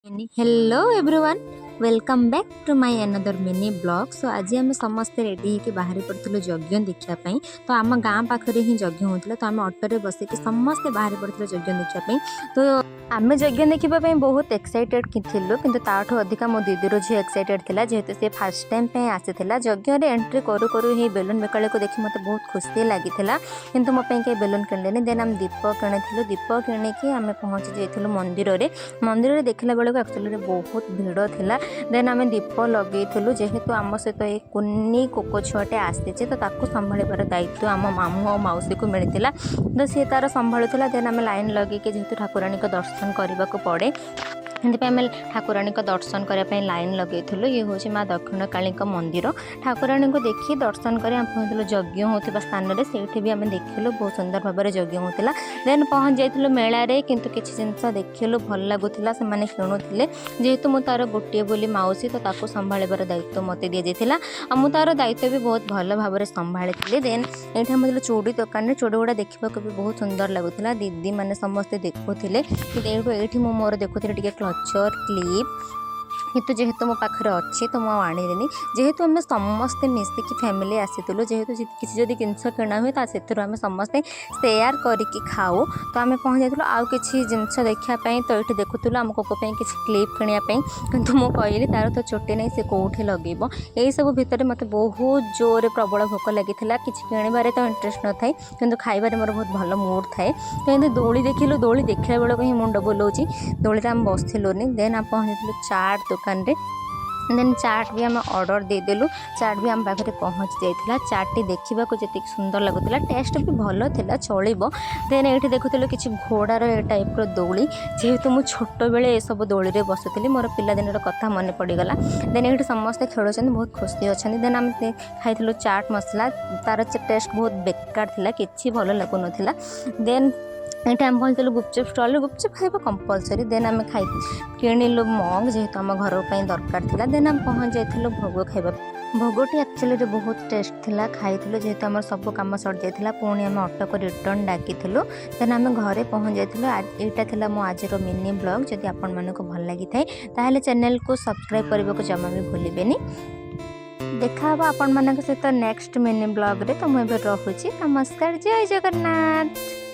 Hello everyone, welcome back to my another mini vlog. So ଆଜି ଆମେ ସମସ୍ତେ ready ହେଇକି ବାହାରି ପଡ଼ିଥିଲୁ ଯଜ୍ଞ ଦେଖିବା ପାଇଁ। ତ ଆମ ଗାଁ ପାଖରେ ହିଁ ଯଜ୍ଞ ହେଉଥିଲା। ତ ଆମେ ଅଟୋରେ ବସିକି ସମସ୍ତେ ବାହାରି ପଡ଼ିଥିଲୁ ଯଜ୍ଞ ଦେଖିବା ପାଇଁ। ତ ଆମେ ଯଜ୍ଞ ଦେଖିବା ପାଇଁ ବହୁତ ଏକ୍ସାଇଟେଡ୍ ଥିଲୁ, କିନ୍ତୁ ତାଠୁ ଅଧିକା ମୋ ଦିଦିର ଝିଅ ଏକ୍ସାଇଟେଡ୍ ଥିଲା, ଯେହେତୁ ସେ ଫାର୍ଷ୍ଟ ଟାଇମ୍ ପାଇଁ ଆସିଥିଲା। ଯଜ୍ଞରେ ଏଣ୍ଟ୍ରି କରୁ କରୁ ହିଁ ବେଲୁନ୍ ବିକାଳିକୁ ଦେଖି ମୋତେ ବହୁତ ଖୁସି ଲାଗିଥିଲା, କିନ୍ତୁ ମୋ ପାଇଁ କେହି ବେଲୁନ୍ କିଣିଲେନି। ଦେନ୍ ଆମେ ଦୀପ କିଣିଥିଲୁ। ଦୀପ କିଣିକି ଆମେ ପହଞ୍ଚି ଯାଇଥିଲୁ ମନ୍ଦିରରେ। ମନ୍ଦିରରେ ଦେଖିଲା ବେଳକୁ ଆକ୍ଚୁଆଲିରେ ବହୁତ ଭିଡ଼ ଥିଲା। ଦେନ୍ ଆମେ ଦୀପ ଲଗେଇଥିଲୁ। ଯେହେତୁ ଆମ ସହିତ ଏ କୁନି କୋକ ଛୁଆଟେ ଆସିଛି, ତ ତାକୁ ସମ୍ଭାଳିବାର ଦାୟିତ୍ୱ ଆମ ମାମୁଁ ଆଉ ମାଉସୀକୁ ମିଳିଥିଲା। ତ ସିଏ ତାର ସମ୍ଭାଳୁଥିଲା। ଦେନ୍ ଆମେ ଲାଇନ୍ ଲଗେଇକି, ଯେହେତୁ ଠାକୁରାଣୀଙ୍କ ଦର୍ଶନ କରିବାକୁ ପଡ଼େ, ସେଥିପାଇଁ ଆମେ ଠାକୁରାଣୀଙ୍କ ଦର୍ଶନ କରିବା ପାଇଁ ଲାଇନ୍ ଲଗେଇଥିଲୁ। ଇଏ ହେଉଛି ମା ଦକ୍ଷିଣକାଳୀଙ୍କ ମନ୍ଦିର। ଠାକୁରାଣୀଙ୍କୁ ଦେଖି, ଦର୍ଶନ କରି ଆମେ ପହଞ୍ଚିଲୁ ଯଜ୍ଞ ହେଉଥିବା ସ୍ଥାନରେ। ସେଇଠି ବି ଆମେ ଦେଖିଲୁ, ବହୁତ ସୁନ୍ଦର ଭାବରେ ଯଜ୍ଞ ହେଉଥିଲା। ଦେନ୍ ପହଞ୍ଚି ଯାଇଥିଲୁ ମେଳାରେ, କିନ୍ତୁ କିଛି ଜିନିଷ ଦେଖିଲୁ, ଭଲ ଲାଗୁଥିଲା, ସେମାନେ କିଣୁଥିଲେ। ଯେହେତୁ ମୁଁ ତା'ର ଗୋଟିଏ ବୋଲି ମାଉସୀ, ତ ତାକୁ ସମ୍ଭାଳିବାର ଦାୟିତ୍ୱ ମୋତେ ଦିଆଯାଇଥିଲା ଆଉ ମୁଁ ତା'ର ଦାୟିତ୍ୱ ବି ବହୁତ ଭଲ ଭାବରେ ସମ୍ଭାଳିଥିଲି। ଦେନ୍ ଏଇଠି ଆମେ ଥିଲୁ ଚୁଡ଼ି ଦୋକାନରେ। ଚୁଡ଼ି ଗୁଡ଼ା ଦେଖିବାକୁ ବି ବହୁତ ସୁନ୍ଦର ଲାଗୁଥିଲା। ଦିଦିମାନେ ସମସ୍ତେ ଦେଖୁଥିଲେ, କିନ୍ତୁ ଏଇଠି ମୁଁ ମୋର ଦେଖୁଥିଲି ଟିକେ କ୍ଲଚର୍, କ୍ଲିପ୍। କିନ୍ତୁ ଯେହେତୁ ମୋ ପାଖରେ ଅଛି, ତ ମୁଁ ଆଉ ଆଣିଲିନି। ଯେହେତୁ ଆମେ ସମସ୍ତେ ମିଶିକି ଫ୍ୟାମିଲି ଆସିଥିଲୁ, ଯେହେତୁ କିଛି ଯଦି ଜିନିଷ କିଣା ହୁଏ, ତା ସେଥିରୁ ଆମେ ସମସ୍ତେ ସେୟାର କରିକି ଖାଉ। ତ ଆମେ ପହଞ୍ଚି ଯାଇଥିଲୁ ଆଉ କିଛି ଜିନିଷ ଦେଖିବା ପାଇଁ। ତ ଏଇଠି ଦେଖୁଥିଲୁ ଆମ କୋକ ପାଇଁ କିଛି କ୍ଲିପ୍ କିଣିବା ପାଇଁ, କିନ୍ତୁ ମୁଁ କହିଲି ତାର ତ ଚୁଟି ନାହିଁ, ସେ କେଉଁଠି ଲଗେଇବ? ଏଇସବୁ ଭିତରେ ମୋତେ ବହୁତ ଜୋରରେ ପ୍ରବଳ ଭୋକ ଲାଗିଥିଲା। କିଛି କିଣିବାରେ ତ ଇଣ୍ଟରେଷ୍ଟ ନଥାଏ, କିନ୍ତୁ ଖାଇବାରେ ମୋର ବହୁତ ଭଲ ମୁଡ଼୍ ଥାଏ। ତ ଏମିତି ଦୋଳି ଦେଖିଲୁ। ଦୋଳି ଦେଖିଲା ବେଳକୁ ହିଁ ମୁଣ୍ଡ ବୁଲଉଛି। ଦୋଳିରେ ଆମେ ବସିଥିଲୁନି। ଦେନ୍ ଆମେ ପହଞ୍ଚିଥିଲୁ ଚାଟ୍ ଦୋକାନରେ। ଦେନ୍ ଚାଟ୍ ବି ଆମେ ଅର୍ଡ଼ର ଦେଇଦେଲୁ। ଚାଟ୍ ବି ଆମ ପାଖରେ ପହଞ୍ଚି ଯାଇଥିଲା। ଚାଟ୍ଟି ଦେଖିବାକୁ ଯେତିକି ସୁନ୍ଦର ଲାଗୁଥିଲା, ଟେଷ୍ଟ ବି ଭଲ ଥିଲା, ଚଳିବ। ଦେନ୍ ଏଇଠି ଦେଖୁଥିଲୁ କିଛି ଘୋଡ଼ାର ଏ ଟାଇପ୍ର ଦୋଳି। ଯେହେତୁ ମୁଁ ଛୋଟବେଳେ ଏସବୁ ଦୋଳିରେ ବସୁଥିଲି, ମୋର ପିଲାଦିନର କଥା ମନେ ପଡ଼ିଗଲା। ଦେନ୍ ଏଇଠି ସମସ୍ତେ ଖେଳୁଛନ୍ତି, ବହୁତ ଖୁସି ଅଛନ୍ତି। ଦେନ୍ ଆମେ ଖାଇଥିଲୁ ଚାଟ୍ ମସଲା। ତାର ଟେଷ୍ଟ ବହୁତ ବେକାର ଥିଲା, କିଛି ଭଲ ଲାଗୁନଥିଲା। ଦେନ୍ ଏଇଠି ଆମେ ପହଞ୍ଚିଥିଲୁ ଗୁପଚୁପ୍ ଷ୍ଟଲ୍ରେ। ଗୁପଚୁପ୍ ଖାଇବା କମ୍ପଲସରି। ଦେନ୍ ଆମେ କିଣିଲୁ ମଗ୍, ଯେହେତୁ ଆମ ଘର ପାଇଁ ଦରକାର ଥିଲା। ଦେନ୍ ଆମେ ପହଞ୍ଚି ଯାଇଥିଲୁ ଭୋଗ ଖାଇବା। ଭୋଗଟି ଆକ୍ଚୁଆଲିରେ ବହୁତ ଟେଷ୍ଟ ଥିଲା, ଖାଇଥିଲୁ। ଯେହେତୁ ଆମର ସବୁ କାମ ସରିଯାଇଥିଲା, ପୁଣି ଆମେ ଅଟୋକୁ ରିଟର୍ନ ଡାକିଥିଲୁ। ଦେନ୍ ଆମେ ଘରେ ପହଞ୍ଚି ଯାଇଥିଲୁ। ଏଇଟା ଥିଲା ମୋ ଆଜିର ମିନି ବ୍ଲଗ୍। ଯଦି ଆପଣମାନଙ୍କୁ ଭଲ ଲାଗିଥାଏ, ତାହେଲେ ଚ୍ୟାନେଲକୁ ସବସ୍କ୍ରାଇବ୍ କରିବାକୁ ଜମା ବି ଭୁଲିବେନି। ଦେଖା ହେବ ଆପଣମାନଙ୍କ ସହିତ ନେକ୍ସଟ ମିନି ବ୍ଲଗ୍ରେ। ତ ମୁଁ ଏବେ ରହୁଛି। ନମସ୍କାର, ଜୟ ଜଗନ୍ନାଥ।